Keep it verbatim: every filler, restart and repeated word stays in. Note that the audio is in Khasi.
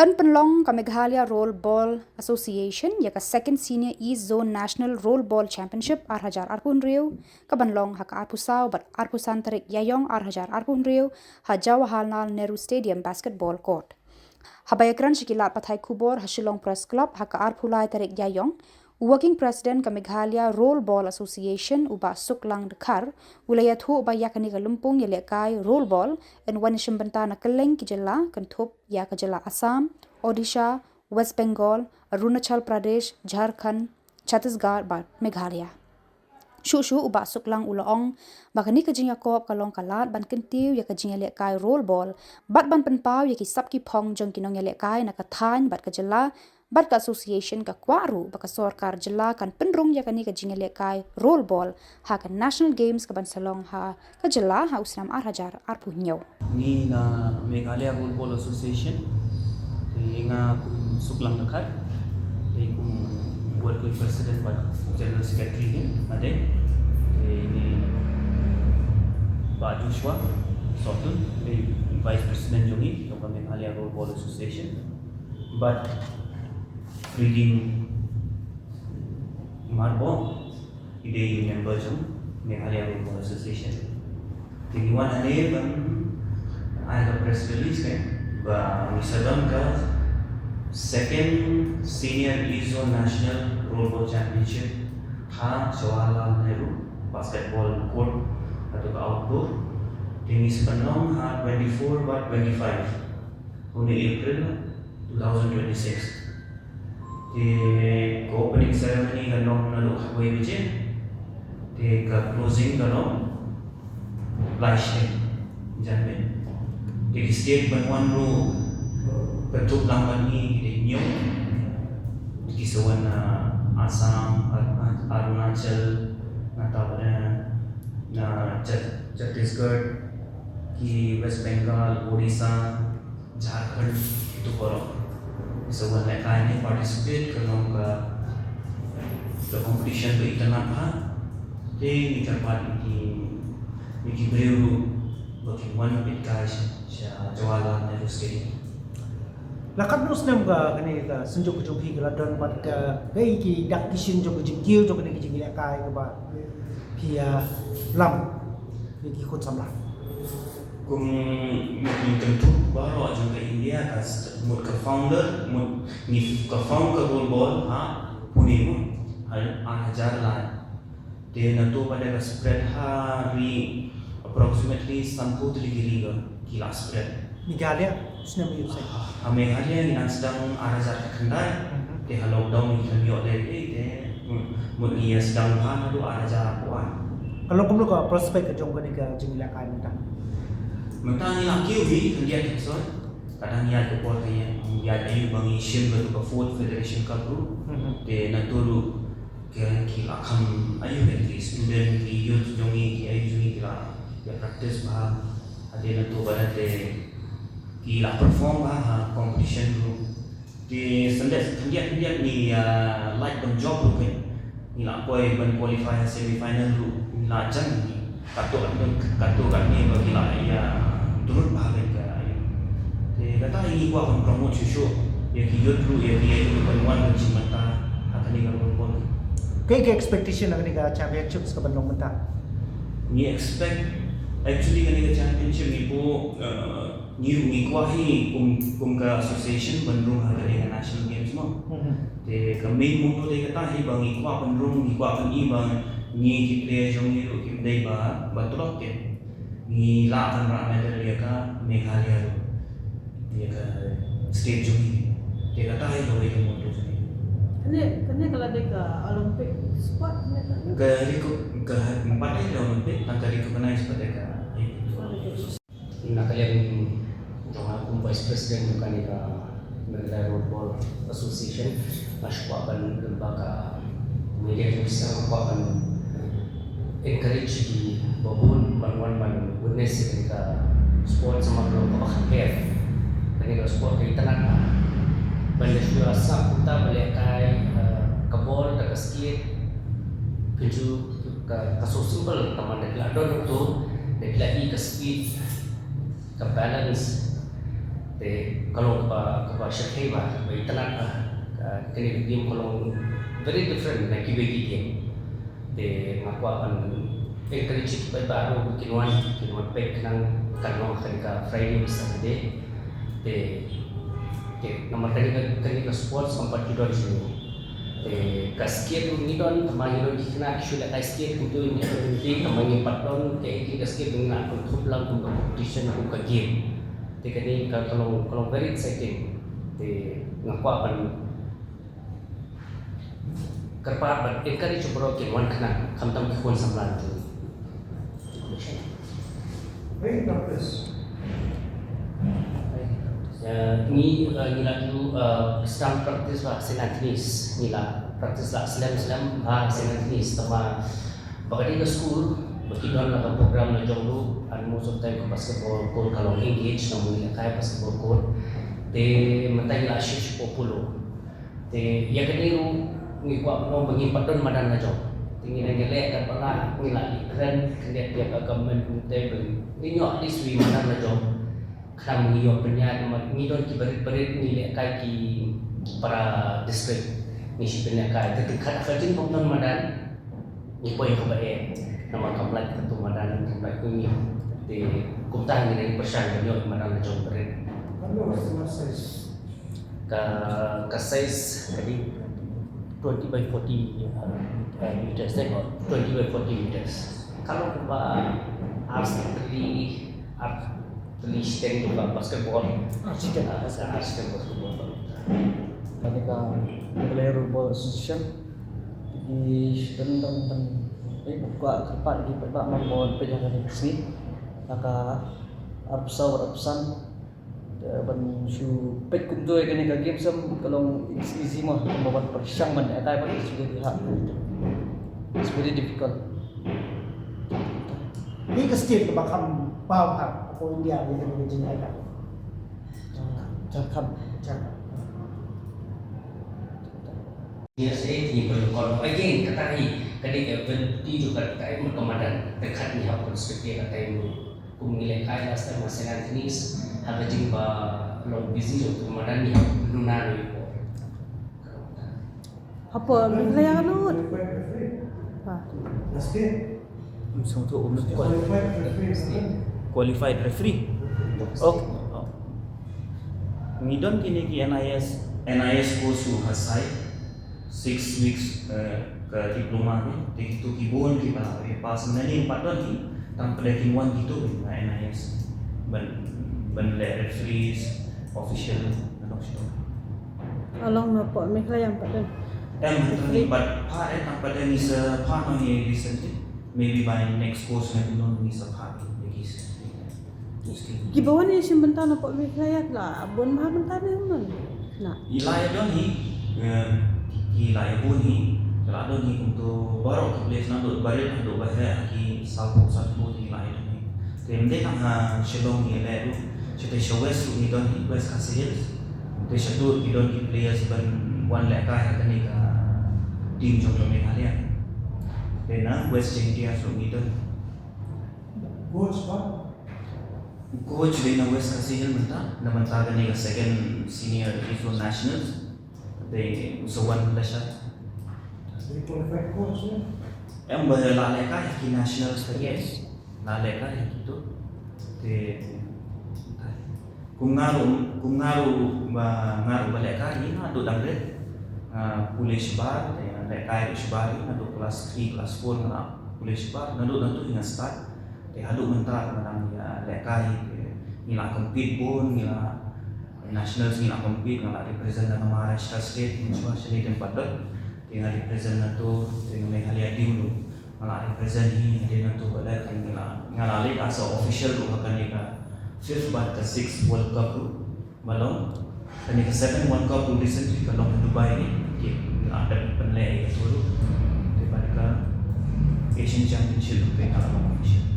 Kan pynlong ka Meghalaya Roll Ball Association ïa ka Second Senior East Zone National Roll Ball Championship ar hajar arphew hynriew, ka ban long ha ka arphew saw bad arphew san tarik Ïaiong ar hajar arphew hynriew, ha Jawaharlal Nehru Stadium Basketball Court. Haba ïakren sha ki lad pathai khubor ha Shillong Press Club ha ka arphew lai tarik Ïaiong, u Working President ka Meghalaya Roll Ball Association, u Bah Suklang Dkhar, u la ïathuh ba ïa kane ka lympung ïalehkai roll ball yn wan shim bynta na kylleng ki jylla, kynthup ïa ka jylla Assam, Odisha, West Bengal, Arunachal Pradesh, Jharkhand, Chhattisgarh bad Meghalaya. Shuh shuh u Bah Suklang u la ong ba kane ka jingïakop ka long ka lad ban kyntiew ïa ka jingïalehkai roll ball bad ban pynpaw ïa ki sap ki phong jong ki nongïalehkai na ka thaiñ bad ka jylla, bad ka association ka kwah ruh ba ka sorkar jylla kan pynrung ïa kane ka jingïalehkai roll ball ha ka National Games ka ban sa long ha ka jylla ha u snem ar hajar arphew hynñiew. Ngi na Meghalaya Roll Ball Association, te nga kum Suklang Dkhar, te kum Working President bad General Secretary ne, ade. Te ngi Bah Joshua Sotun, te Vice President jong ngi, jong ka Meghalaya Roll Ball Association. Bad Reading Marbok, i dei i member jong Meghalaya Roll Ball Association. Te ngi wan hangne ban ai ka press release, kan, ba ngi sa don ka Second Senior East Zone National Roll Ball Championship ha Jawaharlal Nehru Basketball Court, hato ka outdoor. Te ngi sa pynlong ha twenty-four bad twenty-five une April two thousand twenty-six. Te ka opening ceremony kan long naduh khatwei baje. Te ka closing kan long lai shiteng janmiet. Te ki state ban wan ruh kynthup lang bad ngi ki dei hynñiew. Ki sa wan na Assam, Ar-, Arunachal, nangta pat na Chhat-, Chhattisgarh, ki West Bengal, Odisha, Jharkhand, kitu baroh. Sa wan lehkai ne participate ka long ka, ka competition ba itynnad bha. Te ngi kyrpad ïa ki, ïa ki briew ruh ba kin wan peit kai sha, sha Jawaharlal Nehru Stadium. La katno snem ka kane ka synjuk ka jong phi ka la don bad ka, kaei ki dak ki shin jong ka jingkiew jong kane ka jingïalehkai kaba phi ïalam ïa ki khun samla? Kum ngi kynthup baroh jong ka India, ka st-, mut ka founder, mut ngi ka found ka roll ball ha Pune mo, ha ar hajar lai. Te nato pat ka spread ha ri approximately sanphew tylli ki ri ka ki la spread. Meghalaya, snem ïa u seng. Ha Meghalaya ngi nang sdang ar hajar khyndai. Mhm. Te ha lockdown ngi khlem ïoh leh ei te, hmm, mut ngi ïa sdang bha naduh ar hajar arphew ar. Ka long kumno ka prospect ka jong kane ka jingïalehkai mynta? Mynta ngi la kiew hi khyndiat hi soi. Ka dang ïaid ka por ka ïaid, ïaid aïu ba ngi shim katu ka Fourth Federation Cup ruh. Mhm. Te nato ruh ki, ki la kham aïu, ki student, ki youth jong ngi, ki aïu jong ngi ki la ïa practice bha. Hadien nato pat te ki la perform bha ha competition ruh. Te khyndiat, khyndiat, khyndiat ngi, ah, lait ban jop ruh, kan. Ngi la poi ban qualify ha semi final ruh, ngi la jan ngi. Katto katne, katto katne ba ki la ïa durut bha, kan, ka ïa. Te kata ngi kwah ban promote shuh shuh ïa ki youth ruh, ïa ki youth ruh ban wan ban shim bynta ha kane ka roll ball. Kaei ka expectation na kane ka championships ka ban long mynta? Ngi expect, actually, kane ka championship ngi buh, uh, ngi, ngi kwah hi kum, kum ka association ban rung ha kane ka National Games mo. Mhm. Te ka main motto te kata hi ba ngi kwah ban rung, ngi kwah ban i ba ngi ki player jong ngi ruh kim dei ba, ba tlot, te ngi lah ban rah medal ïa ka Meghalaya ruh, ïa ka state jong ngi. Te kata hi kawei ka motto jong ngi. Kane, kane ka la dei ka Olympic sport ne ka? Ka recog-, ka, em pat dei ka Olympic, tang ka recognize pat dei ka. Na ka liang jong nga kum Vice President jong kane ka Meghalaya Road Ball Association, nga shu kwah ban, lyngba ka media jong phi, nga kwah ban encourage ki ba bun ban wan ban witness ïa kane ka sport, namar ka long kaba kham her. Kane ka sport ka itynnad bha. Ban da shu ïa sah kumta ban lehkai, eh, ka ball da ka skate, phin shu ka, ka so simple, tangba da phi la don ruh to, da phi la i ka speed, ka balance, Te ka long kaba, kaba shyrkhei bha, kaba itynnad bha. Ka, kane ka game ka long very different na kiwei ki game. Te nga kwah ban encourage ïa ki paidbah ruh ba kin wan, kin wan peit khnang kan long ha kane ka Friday bad Saturday. Te, te namar kane ka, kane ka sports kam pat ju don shane. Te ka skate ruh ngi don, tangba ngi don ki khynnah ki shu lehkai skate, kumto ngi don, tangba ngim pat don kaei kaei ka skate, ngi lah ban thup lang kum ka competition, kum ka game. Te kane ka, ka long, ka long very exciting. Te nga kwah ban kyrpad ban encourage ïa baroh kin wan khnang, khamtam ki khun samla te. Very practice. Ya, ngi, uh, ngi la ju, uh, start practice ba Saint Anthony's, ngi la practice la slem slem ba Saint Anthony's, tangba ba ka dei ka school ba ki don la ka program la jong ruh, and most of time ka basketball court ka long engaged, namar ngi lehkai basketball court. Te mynta ngi la shift sha polo. Te ïa kane ruh ngi kwah ban ong ba ngim pat don madan la jong. Te ngi dang ïaleh katba lah, ngi la ïakren khyndiat ïa ka government kumta ba ngin ïoh at least wei madan la jong. Khnang ngi ïoh pynïaid, namar ngi don ki barit barit, ngi lehkai ki para district, ngi shu pynlehkai. Te tang katba ka jingbym don madan, ngi poi ha kaba eh, namar kam lait katto madan, kam lait kum ngi. Te kumta ngi dang pyrshang ban ïoh madan la jong barit. Ka, ka size ka dei twenty by forty, uh, uh, meters, eh, twenty by forty meters. Ka long kumba ar tylli, ar tylli shiteng jong ka basketball. Ar shiteng. Ah, sa ar shiteng basketball. Kane ka Meghalaya Rural Ball Association, ki sdang dang dang, eh, ka kyrpad ki paidbah ban wan peit ha kane ka sngi. Ha ka arphew saw arphew san. Te ban shu peit kumto ïa kane ka game sem ka long it's easy mo, kumba ban pyrshang ban ïa kai ban it's very hard. It's very difficult. Ni ka state kaba kham paw ha ko India ïa kane ka jingïakai. Jharkhand. Jharkhand. Yes, eh, ni perlu call again, kata hi, kata hi, eh, berhenti juga kata hi, mereka madan, dekat ni hapus, seperti kata hi. Kum ngi lehkai last time ha Saint Anthony's, ha ka jingba long busy jong tu madan ngi hap nuna ngi por. Hapoh Meghalaya ka lut. Ha. Ym sngewthuh, ym sngewthuh. Qualified referee. Qualified referee. Okay. Oh. Ngi don kine ki N I S, N I S course shu ha site. Six weeks, eh, ka diploma ni, te kito ki bun kiba la pass, mynta ngim pat don hi, tang pat kin wan kito ki na N I S ban, ban leh referees, official, ano sito. Along na pok Meghalaya pat don. Em, tang pat pat, eh, tang pat ngi sa pat ngi recently, maybe by next course na ngi sa pat ngi sa. Kiba wan ïa shim bynta na pok Meghalaya ki la bun bha bynta ne, man. Na. Ki la ïa don hi, eh, ki la ïa bun hi, ki la don hi kumto baroh ki place naduh barit haduh baheh ha ki sawphew sanphew ki la ïa don hi. Te ym dei tang ha Shillong ngi leh ruh, shatei sha West ruh ngi don hi, West Khasi Hills. Te shaduh ki don ki players ban wan lehkai ha kane ka team jong ka Meghalaya. Te na West Jaintia ruh ngi don. Coach ba? Coach dei na West Khasi Hills mynta, na mynta kane ka second senior division nationals. Dei u Sawan Lashai. Dei qualified coach, eh? Em ba la lehkai ha ki nationals ka, yes. La lehkai ha kito. Te kum nga ruh, kum nga ruh ba, nga ruh ba lehkai hi naduh dang rit. Nga pule shabar, te nga lehkai ruh shabar hi naduh class three, class four nga pule shabar, naduh naduh hi nga start. Te haduh mynta nga dang ïa lehkai, te ngi la compete bun, ngi la nationals ngi la compete, nga la represent na Maharashtra state, ngi shuwa shane te pat dot. Te nga represent na to, te nga Meghalaya team ruh nga la represent hi, hadien na to bad te ngi la, nga la leit as a official ruh ha kane ka fifth bad ka sixth World Cup ruh. Ba long, kane ka seven World Cup ruh recently ka long ha Dubai ni, ki la dep pynleh ïa ka tour ruh. Te bad ka Asian Championship ruh ka la long official.